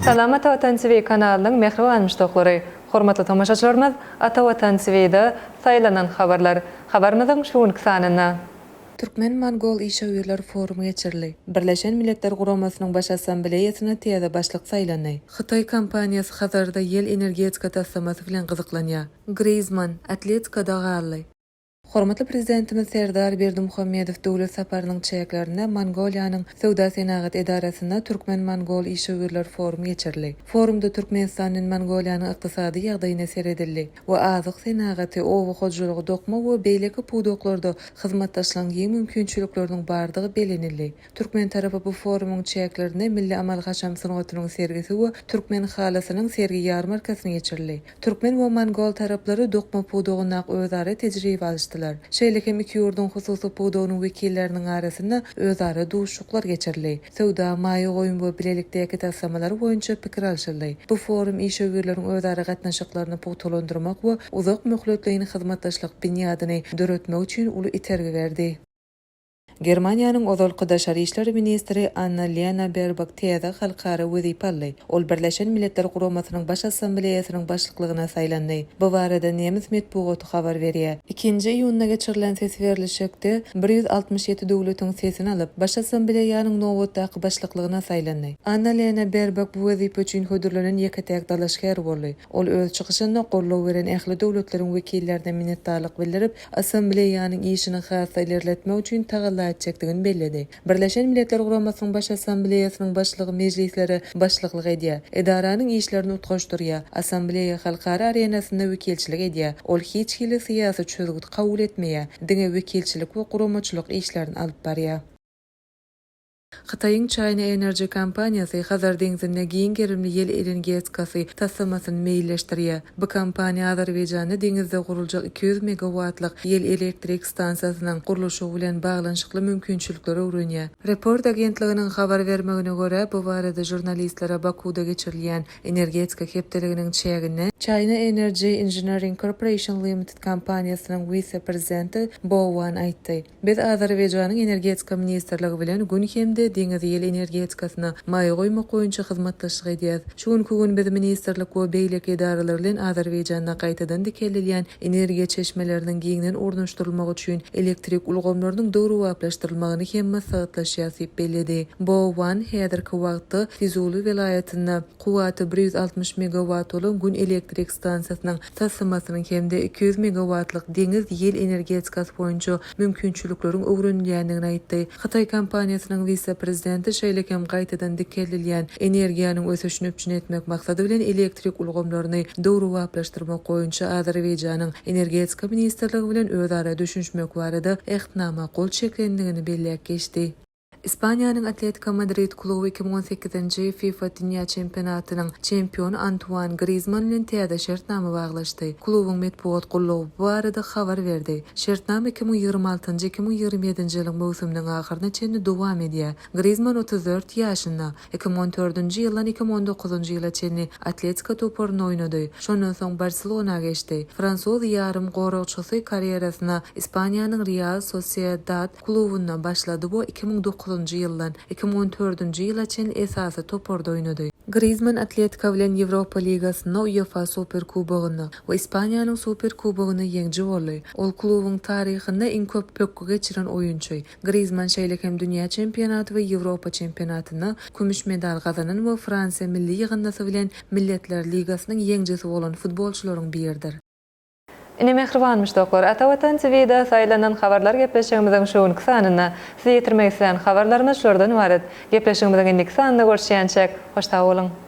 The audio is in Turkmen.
Salam Ata Watan TV kanalynyň mähriban muşdaklary! Hormatly tomaşaçylarymyz Ata Watan TV-de saýlanan habarlar habarymyzyň şu günki sanynda. Türkmen-mongol işewürler forumy geçirildi. Birleşen Milletler Guramasynyň Baş Assambleýasyna täze başlyk saýlandy. Hytaý kompaniýasy Hazarda ýel energetika taslamasy bilen gyzyklanýar. Grizmann Atletikoda galdy. Hormatly Prezidentimiz Serdar Berdimuhamedow döwlet saparynyň çäklerinde Mongoliýanyň Söwda-senagat edarasynda Türkmen-mongol işewürler forumy geçirildi. Forumda Türkmenistan bilen Mongoliýanyň ykdysady ýagdaýyna seredildi we azyk senagaty, oba hojalygy, dokma we beýleki pudaklarda hyzmatdaşlygyň giň mümkinçilikleriniň bardygy bellenildi. Türkmen tarapy bu forumyň çäklerinde milli amaly-haşam sungatynyň sergisi we türkmen halysynyň sergi-ýarmarkasyny geçirildi. Türkmen we mongol taraplary dokma pudagyndaky özara tejribe alyşdylar. Şeýle hem iki ýurduň hususy pudagynyň wekilleriniň arasynda özara duşuşyklar geçirildi. Söwda, maýa goýum we bilelikdäki taslamalar boýunça pikir alşyldy. Bu forum işewürleriň özara gatnaşyklaryny pugtalandyrmak we uzak möhletleýin hyzmatdaşlyk binýadyny döretmek üçin uly itergi berdi. Germaniýanyň ozalky daşary işler ministri Anna-Lena Berbok täze halkara wezipe aldy. Ol Birleşen Milletler Guramasynyň Baş Assambleýasynyň başlyklygyna saýlandy. Bu barada nemes metbugaty habar berýär. Ikinji iýunda geçirilen ses berlişikde 167 döwletiň sesini alyp, Baş Assambleýanyň nobatdaky başlyklygyna saýlandy. Anna-Lena Berbok bu wezipe üçin hödürlenen ýeke-täk dalaşgär boldy. Ol öz çykyşynda goldaw beren ähli döwletleriň wekillerine minnetdarlyk bildirip, Assambleýanyň işini has-da ilerletmek üçin tagalla etjekdigini belledi. Birleşen Milletler Guramasynyň Baş Assambleýasynyň başlygy mejlislere başlyklyk edýär, edaranyň işlerini utgaşdyrýar, Assambleýa halkara arenasynda wekilçilik edýär. Ol hiç hili syýasy çözgüt kabul etmeýär, diňe wekilçilik we guramaçylyk işlerini alyp barýar. Hytaýyň China Energy kompaniýasy Hazar deňzinde giň gerimli ýel energetikasy taslamasyny meýilleşdirýär. Bu kompaniýa Azerbaýjanda deňizde guruljak 200 megawatlyk ýel elektrik stansiýasynyň gurluşygy bilen baglanyşykly mümkinçilikleri öwrenýär. Report agentliginiň habar bermegine görä, bu barada žurnalistlere Bakuwda geçirilýän Energetika hepdeliginiň çäginde China Energy Engineering Corporation Limited kompaniýasynyň wise-prezidenti Bo Wan aýtdy. Biz Azerbaýjanyň Energetika ministrligi bilen Gün hem-de deňiz ýel energetikasyna maýa goýmak boýunça hyzmatdaşlyk edýäris. Şu günki gün biz ministrlik we beýleki edaralar bilen Azerbaýjanda gaýtadan dikeldilýän energiýa çeşmeleriniň giňden ornaşdyrylmagy üçin elektrik ulgamlarynyň döwrebaplaşdyrylmagyny hem maslahatlaşýarys diýip belledi. Bo Wan häzirki wagtda Fizuli welaýatynda kuwwaty 160 megawat bolan Gün elektrik stansiýasynyň taslamasynyň hem-de 200 megawatlyk deňiz ýel energetikasy boýunça mümkinçilikleriň öwrenilýändigini aýtdy. Hytaý kompaniýasynyň wise-prezidenti şeýle hem gaýtadan dikeldilýän energiýanyň ösüşini üpjün etmek maksady bilen elektrik ulgamlaryny döwrebaplaşdyrmak boýunça Azerbaýjanyň Energetika ministrligi bilen özara düşünişmek barada Ähtnama gol çekilendigini belläp geçdi. Ispaniýanyň Atletiko Madrid kluby 2018-nji FIFA dünýä çempionatynyň çempiony Antuan Grizmann bilen täze şertnama baglaşdy. Klubuň metbugat gullugy bu barada habar berdi. Şertnama 2026-njy, 2027-nji ýylyň möwsüminiň ahyryna çenli dowam edýär. Grizmann 34 ýaşynda. 2014-nji ýyldan 2019-njy ýyla çenli Atletiko toparynda oýnady. Şondan soň Barselona geçdi. Fransuz ýarymgoragçysy karýerasyna Ispaniýanyň Real Sosiedad klubunda başlady we 2009-njy ýyldan 2014-nji ýyla çenli esasy toparda oýnady. Grizmann Atletiko bilen Ýewropa Ligasynda, UEFA Super Kubogynda we Ispaniýanyň Super Kubogynda ýeňiji boldy. Ol klubuň taryhynda iň köp pökgi geçiren oýunçy. Grizmann şeýle hem dünýä çempionaty we Ýewropa çempionatynda kümüş medal gazanan we Fransiýa milli ýygyndysy bilen Milletler Ligasynyň ýeňijisi bolan futbolçylaryň biridir. Ine mähriban muşdaklar, Ata Watan TV-de saýlanan habarlar gepleşigimiziň şu günki sanynda size ýetirmek islän habarlarymyz şulardan ybarat. Gepleşigimiziň indiki sanynda görüşýänçäk, hoş sag boluň!